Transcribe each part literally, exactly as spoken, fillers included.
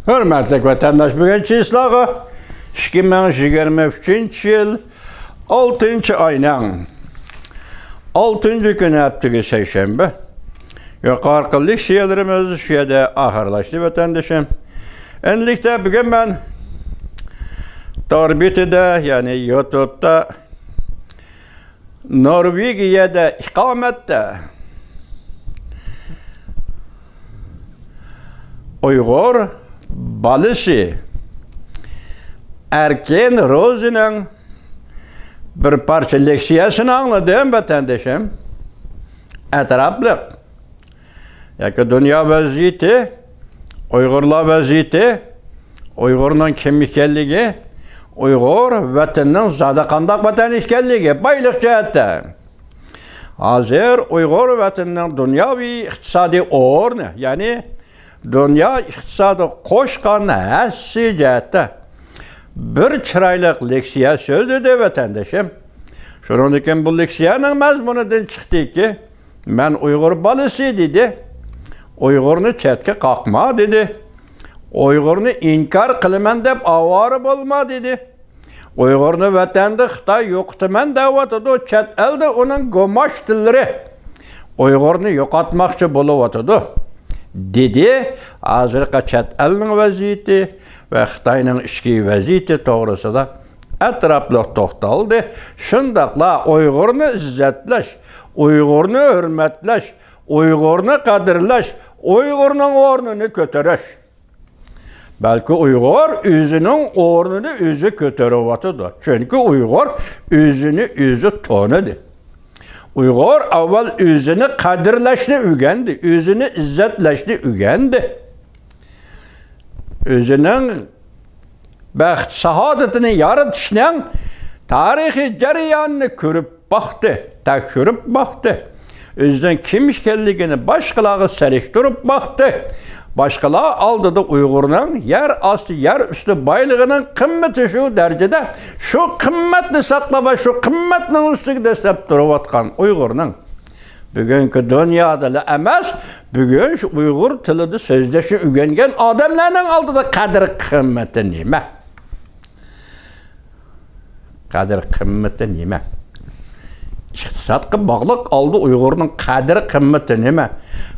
ھۆرمەتلىك ۋەتەنداش، بۈگۈن چىسلاغا ئىككى مىڭ يىگىرمە ئۈچىنچى يىل ئالتىنچى ئاينىڭ ئالتىنچى كۈنى، ھەپتىگە سەيشەنبە. يۇقىرىقى لېكسىيەلىرىمىز شۇ يەردە ئاخىرلاشتى، ۋەتەندىشىم. ئەنلىكتە بۈگۈن مەن تور بېتىدە، يەنى يۇتۇبتا، نورۋېگىيەدە ئىقامەتتە ئۇيغۇر بالىسى ئەركىن روزىنىڭ بىر پارچە لېكسىيەسىنى ئاڭلىدىم، ۋەتەندىشىم. ئەتراپلىق ياكى دۇنيا ۋەزىيىتى، ئۇيغۇرلار ۋەزىيىتى، ئۇيغۇرنىڭ كىم ئىكەنلىكى، ئۇيغۇر ۋەتىنىنىڭ زادى قانداق ۋەتەن ئىكەنلىكى، بايلىق جەھەتتە. ھازىر ئۇيغۇر ۋەتىنىنىڭ دۇنياۋى ئىقتىسادىي ئورنى، يەنى دۇنيا ئىقتىسادىغا قوشقان ھەسسىسى جەھەتتە بىر چىرايلىق لېكسىيە سۆزلىدى، ۋەتەندىشىم. شۇنىڭدىن كېيىن بۇ لېكسىيەنىڭ مەزمۇنىدىن چىقتىكى، مەن ئۇيغۇر بالىسى دېدى. ئۇيغۇرنى چەتكە قاقما دېدى. ئۇيغۇرنى ئىنكار قىلىمەن دەپ ئاۋارە بولما دېدى. ئۇيغۇرنى ۋەتەندە خىتاي يوقىتىمەن دەۋاتىدۇ، چەت ئەلدە ئۇنىڭ گۇماشتىلىرى ئۇيغۇرنى يوقاتماقچى بولۇۋاتىدۇ، دېدى. ھازىرقى چەت ئەلنىڭ ۋەزىيىتى ۋە خىتاينىڭ ئىچكى ۋەزىيىتى توغرىسىدا ئەتراپلىق توختالدى. شۇنداقلا ئۇيغۇرنى ئىززەتلەش، ئۇيغۇرنى ھۆرمەتلەش، ئۇيغۇرنى قەدىرلەش، ئۇيغۇرنىڭ ئورنىنى كۆتۈرۈش. بەلكى ئۇيغۇر ئۆزىنىڭ ئورنىنى ئۆزى كۆتۈرۈۋاتىدۇ. چۈنكى ئۇيغۇر ئۆزىنى ئۆزى تونۇدى. ئۇيغۇر ئاۋۋال ئۆزىنى قەدىرلەشنى ئۆگەندى، ئۆزىنى ئىززەتلەشنى ئۆگەندى. ئۆزىنىڭ بەخت سائادىتىنى يارىتىشنىڭ تارىخىي جەريانىنى كۆرۈپ باقتى، تەكشۈرۈپ باقتى. ئۆزىنىڭ كىم ئىكەنلىكىنى باشقىلارغا سېلىشتۇرۇپ باقتى. باشقىلار ئالدىدا ئۇيغۇرنىڭ يەر ئاستى، يەر ئۈستى بايلىقىنىڭ قىممىتى شۇ دەرىجىدە، شۇ قىممەتنى ساقلاپ ۋە شۇ قىممەتنىڭ ئۈستىگە دەسسەپ تۇرۇۋاتقان ئۇيغۇرنىڭ بۈگۈنكى دۇنيادىلا ئەمەس، بۈگۈن شۇ ئۇيغۇر تىلىدا سۆزلەشنى ئۆگەنگەن ئادەملەرنىڭ ئالدىدا قەدىر قىممىتى نېمە؟ قەدىر قىممىتى نېمە؟ ئىقتىسادقا باغلىق ھالدا ئۇيغۇرنىڭ قەدىر قىممىتى نېمە؟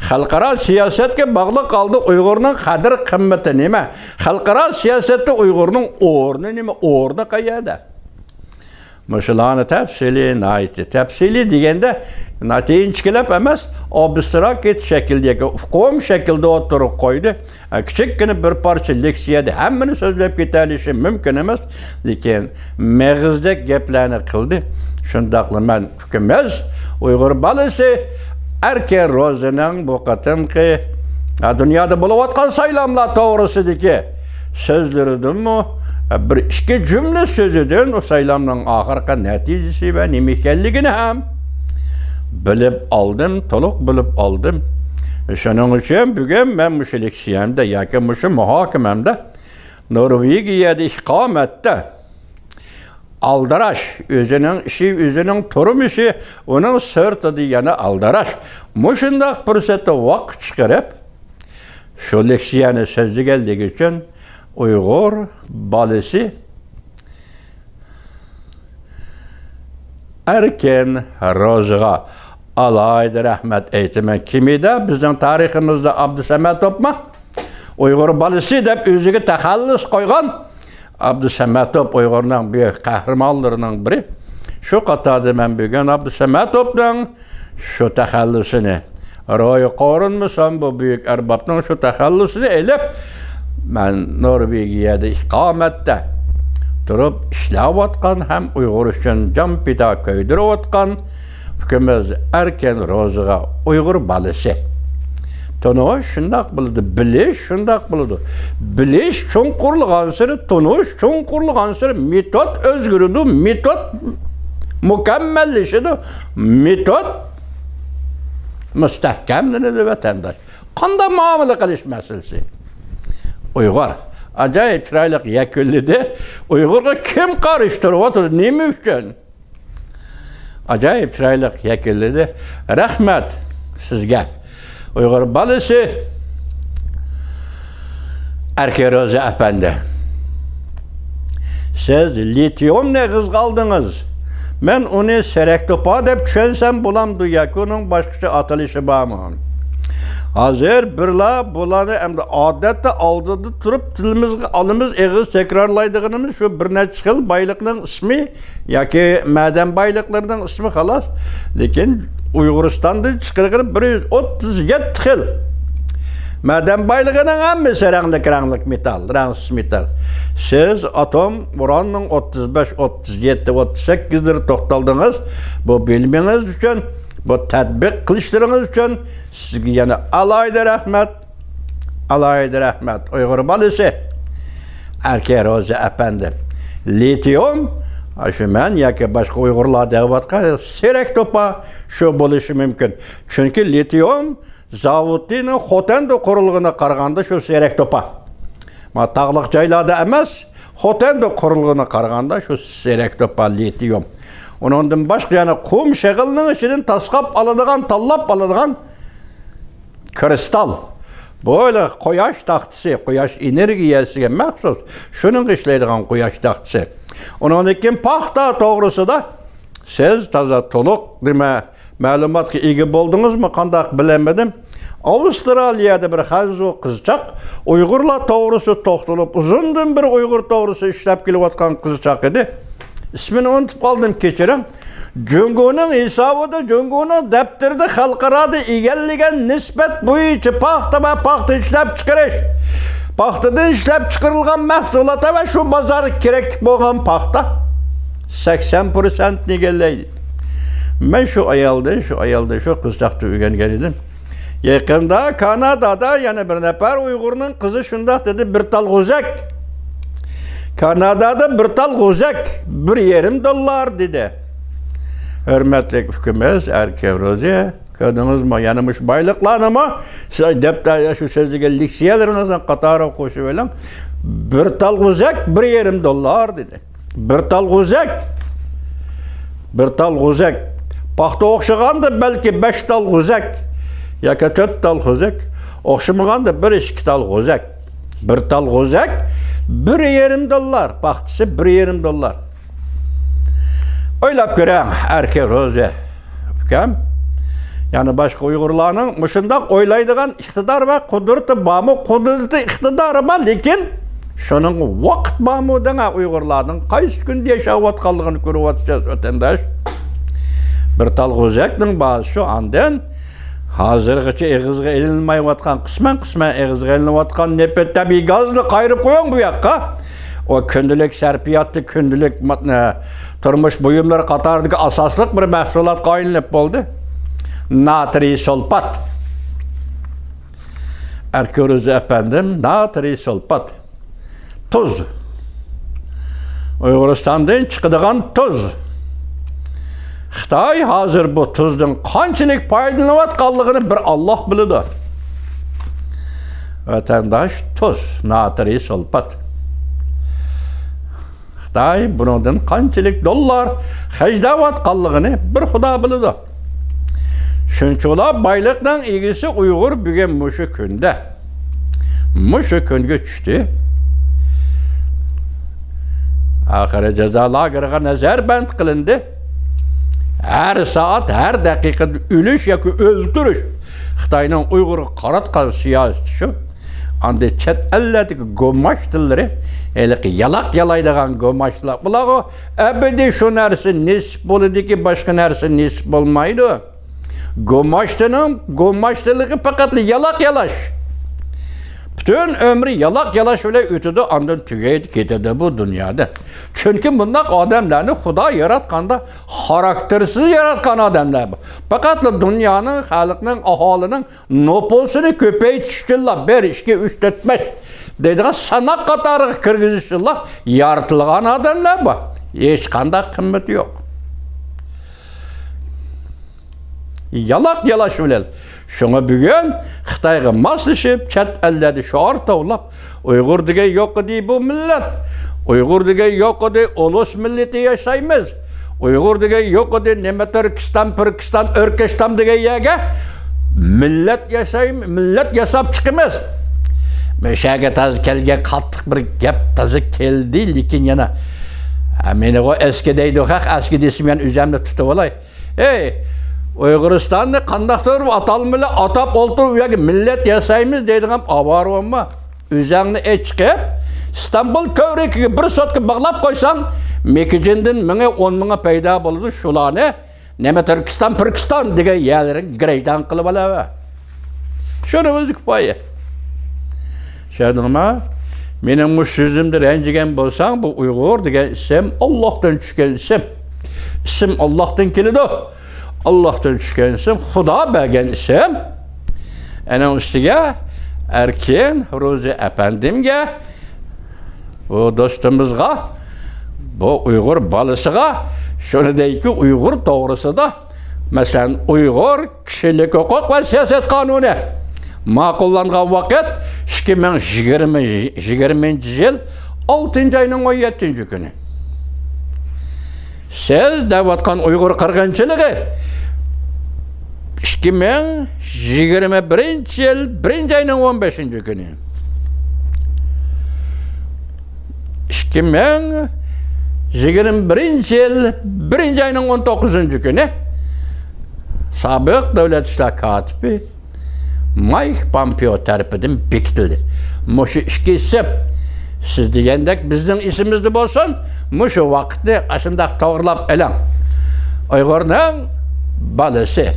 خەلقئارا سىياسەتكە باغلىق ھالدا ئۇيغۇرنىڭ قەدىر قىممىتى نېمە؟ خەلقئارا سىياسەتتە ئۇيغۇرنىڭ ئورنى نېمە؟ ئورنى قەيەردە؟ مۇشۇلارنى تەپسىلىي، ناھايىتى تەپسىلىي دېگەندە، ناھايىتى ئىنچىكىلەپ ئەمەس، ئابستراكت شەكىلدە ياكى ئۇقۇم شەكلىدە ئوتتۇرىغا قويدى. ئە، كىچىككىنە بىر پارچە لېكسىيەدە ھەممىنى سۆزلەپ كېتەلىشىم مۇمكىن ئەمەس، لېكىن مېغىزدەك گەپلەرنى قىلدى. شۇنداقلا مەن ئۇكىمىز ئۇيغۇر بالىسى ئەركىن روزىنىڭ بۇ قېتىمقى، ھە، دۇنيادا بولۇۋاتقان سايلاملار توغرىسىدىكى سۆزلىرىدىنمۇ، ھە، بىر ئىككى جۈملە سۆزىدىن ئۇ سايلامنىڭ ئاخىرقى نەتىجىسى ۋە نېمە ئىكەنلىكىنى ھەم بىلىپ ئالدىم، تولۇق بىلىپ ئالدىم. شۇنىڭ ئۈچۈن بۈگۈن مەن مۇشۇ لېكسىيەمدە ياكى مۇشۇ مۇھاكىمەمدە نورۋېگىيەدە ئىقامەتتە ئالدىراش، ئۆزىنىڭ ئىشى، ئۆزىنىڭ تۇرمۇشى، ئۇنىڭ سىرتىدا يەنە ئالدىراش. مۇشۇنداق پۇرسەتتە ۋاقىت چىقىرىپ، شۇ لېكسىيەنى سۆزلىگەنلىكى ئۈچۈن ئۇيغۇر بالىسى ئەركىن روزىغا ئالاھىدە رەھمەت ئېيتىمەن. كىمىدە بىزنىڭ تارىخىمىزدا ئابدۇسەمەتوفمۇ؟ ئۇيغۇر بالىسى دەپ ئۆزىگە تەخەللۇس قويغان ئابدۇسەمەتوف ئۇيغۇرنىڭ بۈيۈك قەھرىمانلىرىنىڭ بىرى. شۇ قاتاردا مەن بۈگۈن ئابدۇسەمەتوفنىڭ شۇ تەخەللۇسىنى، روھى قورۇنمىسام، بۇ بۈيۈك ئەربابنىڭ شۇ تەخەللۇسىنى ئېلىپ، مەن نورۋېگىيەدە ئىقامەتتە تۇرۇپ ئىشلەۋاتقان ھەم ئۇيغۇر ئۈچۈن جان پىدا كۆيدۈرۈۋاتقان ئۇكىمىز ئەركىن روزىغا ئۇيغۇر بالىسى. تونۇش شۇنداق بولىدۇ، بىلىش شۇنداق بولىدۇ. بىلىش چوڭقۇرلىغانسېرى، تونۇش چوڭقۇرلىغانسېرى مېتود ئۆزگىرىدۇ، مېتود مۇكەممەللىشىدۇ، مېتود مۇستەھكەملىنىدۇ، ۋەتەنداش. قانداق مۇئامىلە قىلىش مەسىلىسى. ئۇيغۇر ئاجايىپ چىرايلىق يەكۈنلىدى. ئۇيغۇرغا كىم قارشى تۇرۇۋاتىدۇ؟ نېمە ئۈچۈن؟ ئاجايىپ چىرايلىق يەكۈنلىدى. رەھمەت سىزگە. ئۇيغۇر بالىسى ئەركە روزى ئەپەندى، سىز لىتىيومنى ئېغىزغا ئالدىڭىز. مەن ئۇنى سېرەك توپا دەپ چۈشەنسەم بولامدۇ ياكى ئۇنىڭ باشقىچە ئاتىلىشى بارمۇ؟ ھازىر بىرلا بۇلارنى ئەمدى ئادەتتە ئالدىدا تۇرۇپ تىلىمىزغا ئالىمىز، ئېغىز تەكرارلايدىغىنىمىز شۇ بىر نەچچە خىل بايلىقنىڭ ئىسمى ياكى مەدەن بايلىقلىرىنىڭ ئىسمى خالاس. لېكىن ئۇيغۇرىستاندىن چىقىرغىلى بىر يۈز ئوتتۇز يەتتە خىل مەدەن بايلىقىنىڭ ھەممىسى رەڭلىك، رەڭلىك مېتال، رەڭسىز مېتال. سىز ئاتوم ئۇراننىڭ ئوتتۇز بەش، ئوتتۇز يەتتە، ئوتتۇز سەككىزلىرى توختالدىڭىز. بۇ بىلىمىڭىز ئۈچۈن، بۇ تەتبىق قىلىشلىرىڭىز ئۈچۈن سىزگە يەنە ئالاھىدە رەھمەت. ئالاھىدە رەھمەت، ئۇيغۇر بالىسى. ئەركە روزى ئەپەندى، لىتىيوم، شۇ مەن ياكى باشقا ئۇيغۇرلار دەۋاتقان سېرەك توپا شۇ بولۇشى مۇمكىن. چۈنكى لىتىيوم زاۋۇتىنىڭ خوتەندە قۇرۇلغىنىغا قارىغاندا شۇ سېرەك توپا. ما تاغلىق جايلاردا ئەمەس، خوتەندە قۇرۇلغىنىغا قارىغاندا شۇ سېرەك توپا لىتىيوم. ئۇنىڭدىن باشقا يەنە قۇم شېغىلنىڭ ئىچىدىن تاسقاپ ئالىدىغان، تاللاپ ئالىدىغان كرىستال. بۇ قۇياش تاختىسى، قۇياش ئېنېرگىيەسىگە مەخسۇس. شۇنىڭغا ئىشلەيدىغان قۇياش تاختىسى. ئۇنىڭدىن كېيىن پاختا توغرىسىدا سىز تازا تولۇق نېمە مەلۇماتقا ئىگە بولدىڭىزمۇ، قانداق بىلەلمىدىم. ئاۋسترالىيەدە بىر خەنزۇ قىزچاق ئۇيغۇرلار توغرىسىدا توختىلىپ، ئۇزۇندىن بېرى ئۇيغۇر توغرىسىدا ئىشلەپ كېلىۋاتقان قىزچاق ئىدى. ئىسمىنى ئۇنتۇپ قالدىم، كەچۈرۈڭ. جۇڭگونىڭ ھېسابىدا، جۇڭگونىڭ دەپتىرىدە خەلقئارادا ئىگىلىگەن نىسبەت بويىچە پاختا ۋە پاختا ئىشلەپچىقىرىش، پاختىدىن ئىشلەپچىقىرىلغان مەھسۇلات ۋە شۇ بازارغا كېرەكلىك بولغان پاختا سەكسەن پىرسەنتنى ئىگىلەيدۇ. مەن شۇ ئايالدىن، شۇ ئايالدىن، شۇ قىزچاقتىن ئۆگەنگەن ئىدىم. يېقىندا كانادادا يەنە بىر نەپەر ئۇيغۇرنىڭ قىزى شۇنداق دېدى، بىر تال غۇزەك. كانادادا بىر تال غۇزەك بىر يېرىم دوللار دېدى. ھۆرمەتلىك ئۇكىمىز ئەركە روزى، كۆردىڭىزمۇ؟ يەنە مۇشۇ بايلىقلارنىمۇ سىز دەپتەر، شۇ سۆزلىگەن لېكسىيەلىرىڭىزنىڭ قاتارىغا قوشۇۋېلىڭ. بىر تال غۇزەك بىر يېرىم دوللار دېدى. بىر تال غۇزەك. بىر تال غۇزەك. پاختا ئوخشىغاندا بەلكى بەش تال غۇزەك ياكى تۆت تال غۇزەك. ئوخشىمىغاندا بىر ئىككى تال غۇزەك. بىر تال غۇزەك بىر يېرىم دوللار. پاختىسى بىر يېرىم دوللار. ئويلاپ كۆرۈڭ، ئەركە روزى ئۇكام. يەنى باشقا ئۇيغۇرلارنىڭ مۇشۇنداق ئويلايدىغان ئىقتىدار ۋە قۇدرىتى بارمۇ؟ قۇدرىتى، ئىقتىدارى بار، لېكىن شۇنىڭغا ۋاقىت بارمۇ دەڭ، ئۇيغۇرلارنىڭ قايسى كۈندە ياشاۋاتقانلىقىنى كۆرۈۋاتىسىز، ۋەتەنداش. بىر تال غۇزەكنىڭ باھاسى شۇ. ئاندىن ھازىرغىچە ئېغىزغا ئېلىنمايۋاتقان، قىسمەن، قىسمەن ئېغىزغا ئېلىنىۋاتقان نېفىت، تەبىئىي گازنى قايرىپ قويۇڭ بۇ ياققا. ئۇ كۈندىلىك سەرپىياتتا، كۈندىلىك مات-، ئە، تۇرمۇش بۇيۇملىرى قاتارىدىكى ئاساسلىق بىر مەھسۇلاتقا ئايلىنىپ بولدى. ناترىي سۇلفات. ئەركە روزى ئەپەندىم، ناترىي سۇلفات. تۇز. ئۇيغۇرىستاندىن چىقىدىغان تۇز. خىتاي ھازىر بۇ تۇزدىن قانچىلىك پايدىلىنىۋاتقانلىقىنى بىر ئاللاھ بىلىدۇ. ۋەتەنداش، تۇز، ناترىي سۇلفات. خىتاي بۇنىڭدىن قانچىلىك دوللار خەجلەۋاتقانلىقىنى بىر خۇدا بىلىدۇ. شۇنچىۋالا بايلىقنىڭ ئىگىسى ئۇيغۇر بۈگۈن مۇشۇ كۈندە، مۇشۇ كۈنگە چۈشتى. ئاخىرى جازا لاگېرىغا نەزەربەند قىلىندى. ھەر سائەت، ھەر دەقىقىدە ئۆلۈش ياكى ئۆلتۈرۈش. خىتاينىڭ ئۇيغۇرغا قاراتقان سىياسىتى شۇ. ئاندىن چەت ئەللەردىكى گۇماشتىلىرى، ھېلىقى يالاق يالايدىغان گۇماشتىلار، بۇلارغا ئەبەدىي شۇ نەرسە نېسىپ بولىدۇكى، باشقا نەرسە نېسىپ بولمايدۇ. گۇماشتىنىڭ گۇماشتىلىقى پەقەتلا يالاق يالاش. پۈتۈن ئۆمرى يالاق يالاش بىلەن ئۆتىدۇ، ئاندىن تۈگەيدۇ، كېتىدۇ بۇ دۇنيادا. چۈنكى بۇنداق ئادەملەرنى خۇدا ياراتقاندا خاراكتېرسىز ياراتقان ئادەملەر بۇ. پەقەتلا دۇنيانىڭ، خەلقنىڭ، ئاھالىنىڭ نوپۇسىنى كۆپەيتىش ئۈچۈنلا، بىر، ئىككى، ئۈچ، تۆت، بەش دەيدىغان ساناق قاتارىغا كىرگۈزۈش ئۈچۈنلا يارىتىلغان ئادەملەر بۇ. ھېچقانداق قىممىتى يوق. يالاق يالاش بىلەن. شۇڭا بۈگۈن خىتايغا ماسلىشىپ، چەت ئەللەردە شوئار توۋلاپ، ئۇيغۇر دېگەن يوق ئىدى بۇ مىللەت. ئۇيغۇر دېگەن يوق ئىدى، ئۇلۇس مىللىتى ياشايمىز. ئۇيغۇر دېگەن يوق ئىدى، نېمە تۈركىستان، پىركىستان، ئۆركەشتان دېگەن يەرگە مىللەت ياشاي-، مىللەت ياساپ چىقىمىز. مەشەگە تازا كەلگەن قاتتىق بىر گەپ تازا كەلدى، لېكىن يەنە، ھە، مېنىغۇ ئەسكى دەيدۇ خەق، ئەسكى دېسىم يەنە ئۆزەمنى تۇتۇۋالاي. ئەي، ئۇيغۇرىستاننى قانداقتۇر ئاتالمىلى ئاتاپ ئولتۇرۇپ، ئۇ يەرگە مىللەت ياسايمىز دەيدىغان ئاۋارە بولما. ئۆزەڭنى ئېچىقىپ، ئىستانبۇل كۆۋرۈكىگە بىر سوتكا باغلاپ قويساڭ، مېكىجىندىن مىڭى، ئون مىڭى پەيدا بولىدۇ. شۇلارنى نېمە تۈركىستان، پۈركىستان دېگەن يەرلىرىگە گىرەيدان قىلىۋالاۋەر. شۇنىڭ ئۆزى كۇپايە. چۈشەندىڭما؟ مېنىڭ مۇشۇ سۆزۈمدىن رەنجىگەن بولساڭ، بۇ ئۇيغۇر دېگەن ئىسىم ئاللاھتىن چۈشكەن ئىسىم. ئىسىم ئاللاھتىن كېلىدۇ. ئاللاھتىن چۈشكەن ئىسىم، خۇدا بەرگەن ئىسىم. ئەنىڭ ئۈستىگە ئەركىن روزى ئەپەندىمگە، بۇ دوستىمىزغا، بۇ ئۇيغۇر بالىسىغا شۇنى دەيدىكى، ئۇيغۇر توغرىسىدا، مەسىلەن، ئۇيغۇر كىشىلىك ھوقۇق ۋە سىياسەت قانۇنى ماقۇللانغان ۋاقىت ئىككى مىڭ يىگىرمە، يىگىرمىنچى يىل ئالتىنچى ئاينىڭ ئون يەتتىنچى كۈنى. سىز دەۋاتقان ئۇيغۇر قىرغىنچىلىقى ئىككى مىڭ يىگىرمە بىرىنچى يىل بىرىنچى ئاينىڭ ئون بەشىنچى كۈنى. ئىككى مىڭ يىگىرمە بىرىنچى يىل بىرىنچى ئاينىڭ ئون توققۇزىنچى كۈنى سابىق دۆلەت ئىشلار كاتىپى مايك پومپېئو تەرىپىدىن بېكىتىلدى. مۇشۇ ئىككى ئىسىم سىز دېگەندەك بىزنىڭ ئېسىمىزدە بولسۇن، مۇشۇ ۋاقىتنى ئاشۇنداق توغرىلاپ ئېلىڭ. ئۇيغۇرنىڭ بالىسى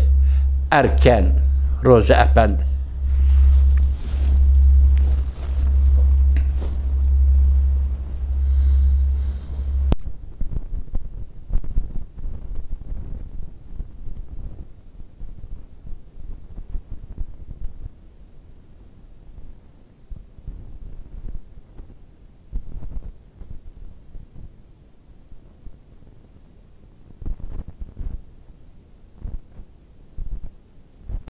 ئەركەن روزى ئەپەندى